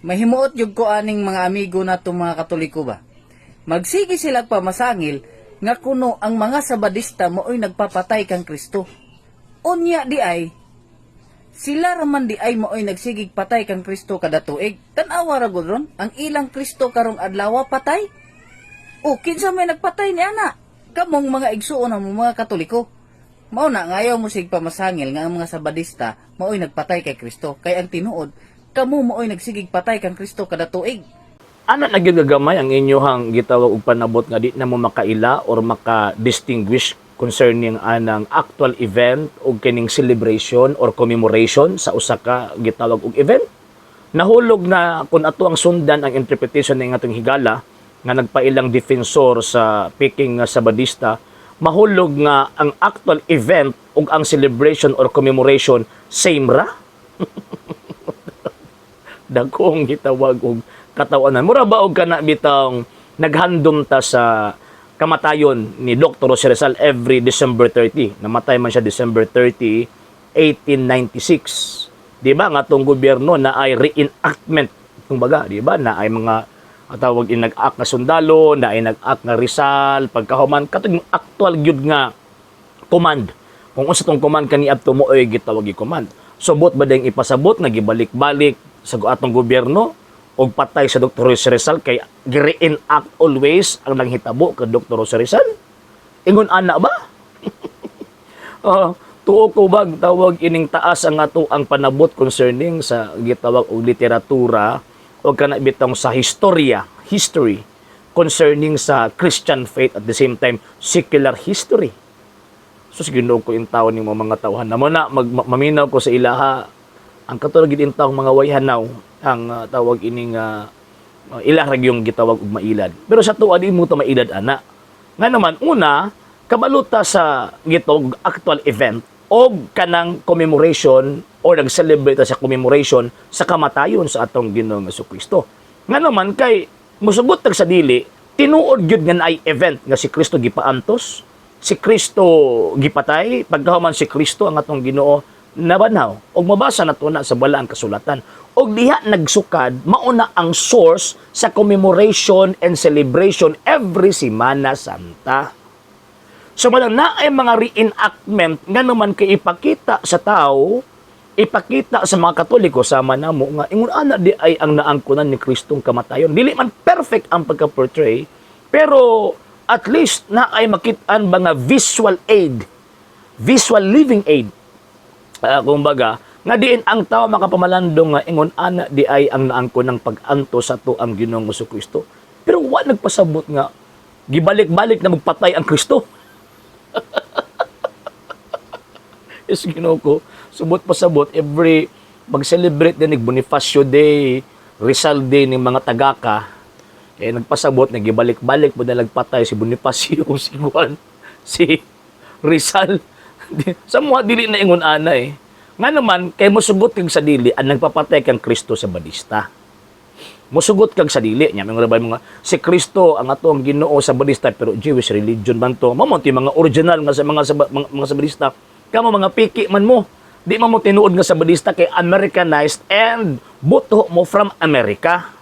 Mahimuot jud ko aning mga amigo nato, mga Katoliko ba. Magsige sila pamasangil nga kuno ang mga Sabadista maoy nagpapatay kang Kristo. Unya di ay sila raman di ay maoy nagsigig patay kang Kristo kada tuig. Tan-awa ra gud ron, ang ilang Kristo karong adlaw patay. O kinsa may nagpatay ni ana? Kamong mga igsuon ang mga Katoliko. Mao na nga ayaw mo sig pamasangil nga ang mga Sabadista maoy nagpatay kay Kristo, kay ang tinuod, kamo maoy nagsigig patay kang Kristo kada tuig. Ana na gyud gagamay ang inyohang gitawag og panabot nga di na mo makaila or maka-distinguish concerning anang actual event o kining celebration or commemoration sa usa ka gitawag og event. Nahulog na kung ato ang sundan ang interpretation ng atong higala nga nagpailang defensor sa Peking nga Sabadista, mahulog nga ang actual event ug ang celebration or commemoration same ra. Dagkong gitawag og katawanan. Mura ba og kana bitang naghandom ta sa kamatayon ni Dr. Jose Rizal every December 30? Namatay man siya December 30, 1896. Di ba nga tong gobyerno na ay reenactment kumbaga, di ba? Na ay mga tawag in nag-act nga sundalo, na ay nag-act nga Rizal, pagkahuman katong actual gyud nga command. Kung unsa tong command kaniadto mo ay gitawag gi command. Subot ba ding ipasabot nga gibalik-balik sa atong gobyerno og patay sa Dr. Jose Rizal kay gi-reenact always ang nanghitabo kay Dr. Jose Rizal? Ingon ana ba? Oh, tuo ko bag tawag ining taas ang ato ang panabot concerning sa gitawag og literatura o kana bitong sa historya, history concerning sa Christian faith, at the same time secular history. So sige ko yung tao ning mga tawhan na mo na maminaw ko sa ilaha ang katulad gid intawong mga wayhanaw ang tawag ining ilah ra gyung gitawag og mailad. Pero sa tuwa di mo ta mailad ana. Nga naman una kabaluta sa gitawag og actual event og kanang commemoration or nag-celebrate ta sa commemoration sa kamatayon sa atong Ginoong Kristo. Nga naman kay musugot tag sa dili, tinuod gyud nga naay event nga si Kristo gipaantos, si Kristo gipatay, pagkahuman si Kristo ang atong Ginoo nabanhaw. Og mabasa nato na sa balaang kasulatan. Og diha nagsukad, mauna ang source sa commemoration and celebration every Semana Santa. So malang na ay mga reenactment nga naman kay ipakita sa tao, ipakita sa mga Katoliko sama namo nga ingon ana di ay ang naangkunan ni Kristong kamatayon. Dili man perfect ang pagka-portray, pero at least na ay makit-an ba nga visual aid, visual living aid. Kumbaga, nga diin ang tao makapamalandong nga ingon ana di ay ang naangkon ng pag-anto sa to ang Ginoong Kristo. Pero wa nagpasabot nga gibalik-balik na magpatay ang Kristo. Yes, Ginoo ko. Subot pasabot every mag-celebrate din ni Bonifacio Day, Rizal Day ng mga tagaka. Eh nagpasabot nagibalik-balik mo na nagpatay si Bonifacio, si Juan, si Rizal. Sa mga dili na ingon ana eh. Nga naman kay mosugot kag sa dili ang nagpapatay kang Kristo sa Badista. Mosugot kag sa dili niya mga rabay mga si Kristo ang ato ang Ginoo sa Badista, pero Jewish religion man to. Mao man to yung mga original nga sa mga Sabadista. Kamo mga piki man mo. Di man mo tinuod nga Sabadista kay Americanized and buto mo from America.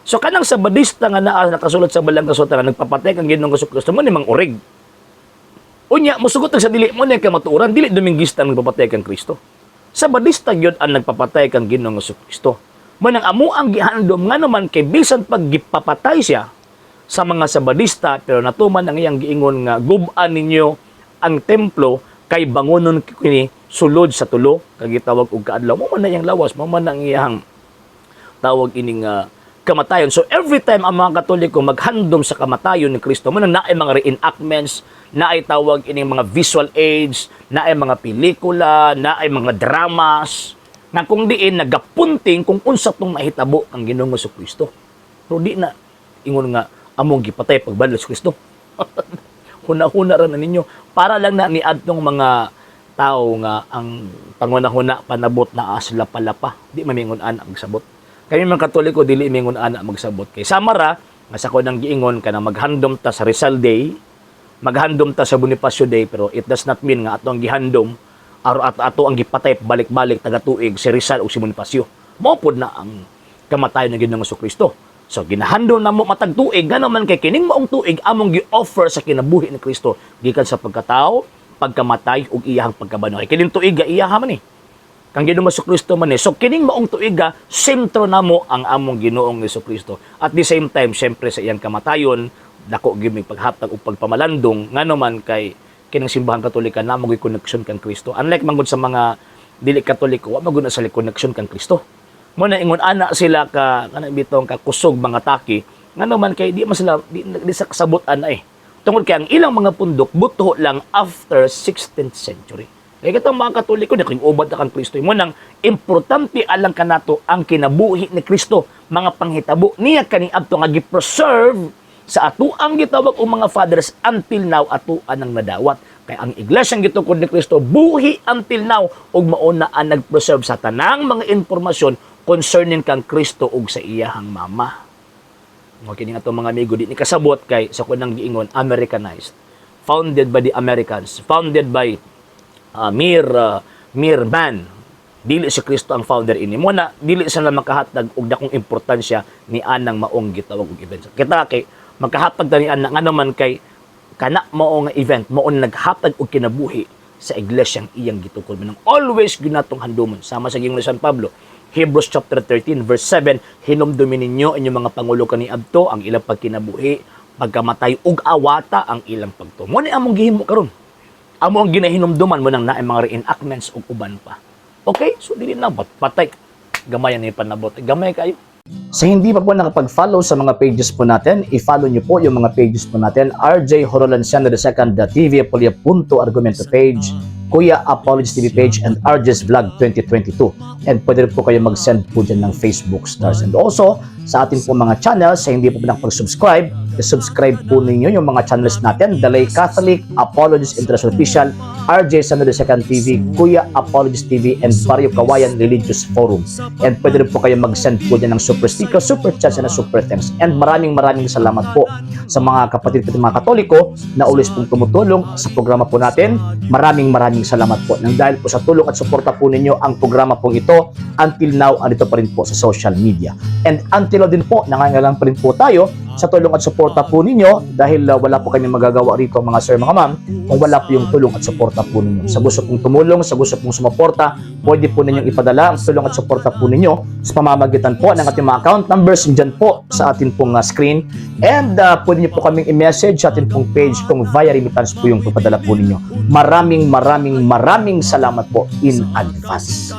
So kanang Sabadista nga naa nakasulat sa balang kasulatan nga nagpapatay kang Ginoong Kristo mo ni mang urig. Unya mosugot kag sa dili mo ni kamatuoran, dili Dominguista ang nagpapatay kang Kristo. Sabadista gyud ang nagpapatay kang Ginoong Kristo. Manang amo ang gihandom nga naman kay bisan pag gipapatay siya sa mga Sabadista, pero natuman ang iyang giingon nga gub-an ninyo ang templo kay bangonon kini sulod sa 3 ka gitawag og kaadlaw. Mo man na iyang lawas, mo man ang iyang tawag ining kamatayon. So every time ang mga Katoliko maghandom sa kamatayon ni Kristo, mo nang naay mga reenactments, naay tawag ining mga visual aids, naay mga pelikula, naay mga dramas, nga kung diin nagapunting kung unsa tong nahitabo ang Ginoong Kristo. Pero di na ingon nga among gipatay pagbalik sa Kristo. Huna-huna ra na ninyo para lang na niadtong mga tao nga ang pangunahuna panabot na sila palapa. Di mamingon ana magsabot. Kami mga Katoliko dili mingon ana magsabot kay samara nga sa ko nang giingon kanang maghandom ta sa Rizal Day, maghandom ta sa Bonifacio Day, pero it does not mean nga ato ang gihandom aro at ato ang gipatay balik-balik taga tuig si Rizal o si Bonifacio. Mao pod na ang Kamatayon ng Ginoong Kristo. So ginahandom namo matag tuig, ngano man kay kining maong tuig among gi-offer sa kinabuhi ni Kristo gikan sa pagkatao, pagkamatay ug iyahang pagkabanhaw. Kining tuig iyaha man ni kang Ginoong Kristo man eh. So kining maong tuiga, sentro namo ang among Ginoong Kristo. At the same time, syempre sa iyang kamatayon, dako gyud may paghatag og pagpamalandong, ngano man kay kining Simbahan Katolika namo gyud connection kang Kristo. Unlike manggod sa mga dili Katoliko, wa man gud na sila connection kang Kristo. Mo na ingon ana sila ka kana bitong ka kusog mga taki, ngano man kay di man sila di sa kasabot ana eh. Tungod kay ang ilang mga pundok buto lang after 16th century. Kaya kitang mga Katoliko, na ubad na kang Kristo. Mo nang importante alang kanato ang kinabuhi ni Kristo, mga panghitabo niya kaniadto nga gi-preserve sa atuang gitawag og mga fathers until now atuan ang nadawat. Kay ang iglesia gitukod ni Kristo buhi until now ug mao na ang nag-preserve sa tanang mga impormasyon concerning kang Kristo ug sa iyahang mama. Mo kini nga atong mga amigo di ni kasabot kay sa kunang giingon Americanized. Founded by the Americans, founded by mere man. Dili si Kristo ang founder ini. Mo na dili sila makahatag og dakong importansya ni anang maong gitawag og event. Kita kay makahatag ta ni ana, ngano man kay kana mao nga event mao naghatag og kinabuhi sa iglesyang iyang gitukod. Manang always ginatong handumon sama sa giingon ni San Pablo, Hebrews chapter 13 verse 7, "Hinumdumi ninyo inyong mga pangulo kaniadto, ang ilang pagkinabuhi, pagkamatay ug awata ang ilang pagtuo." Mo ni among gihimo karon, amo ang ginahinumduman mo nang naay mga reenactments ug uban pa. Okay? So dili na patay gamay ni panabot. Gamay kayo. Sa hindi pa po nakapag-follow sa mga pages po natin, i-follow nyo po yung mga pages po natin. RJ Horolanciano II, TV Apolia Punto Argumento page, Kuya Apologies TV page, and RJ's Vlog 2022. And pwede rin po kayo mag-send po dyan ng Facebook stars. And also, sa ating po mga channels, sa hindi po nakapag-subscribe, i-subscribe po ninyo yung mga channels natin. Dalay Catholic, Apologies International Official, RJ Sano II TV, Kuya Apologies TV, and Barrio Kawayan Religious Forum. And pwede rin po kayo mag-send po dyan ng super sticker, super chats, and super thanks. And maraming maraming salamat po sa mga kapatid ko mga Katoliko na always pong tumutulong sa programa po natin. Maraming maraming salamat po. Nang dahil po sa tulong at suporta po ninyo, ang programa pong ito until now andito pa rin po sa social media. And until now din po, nangangailangan pa rin po tayo sa tulong at suporta po ninyo dahil wala po kami magagawa rito, mga sir, mga ma'am, kung wala po yung tulong at suporta po ninyo. Sa gusto pong tumulong, sa gusto pong sumuporta, pwede po ninyong ipadala ang tulong at suporta po ninyo sa pamamagitan po ng ating mga account numbers dyan po sa atin pong screen. And pwede niyo po kaming i-message sa atin pong page kung via remittance po yung papadala po ninyo. Maraming maraming maraming salamat po in advance.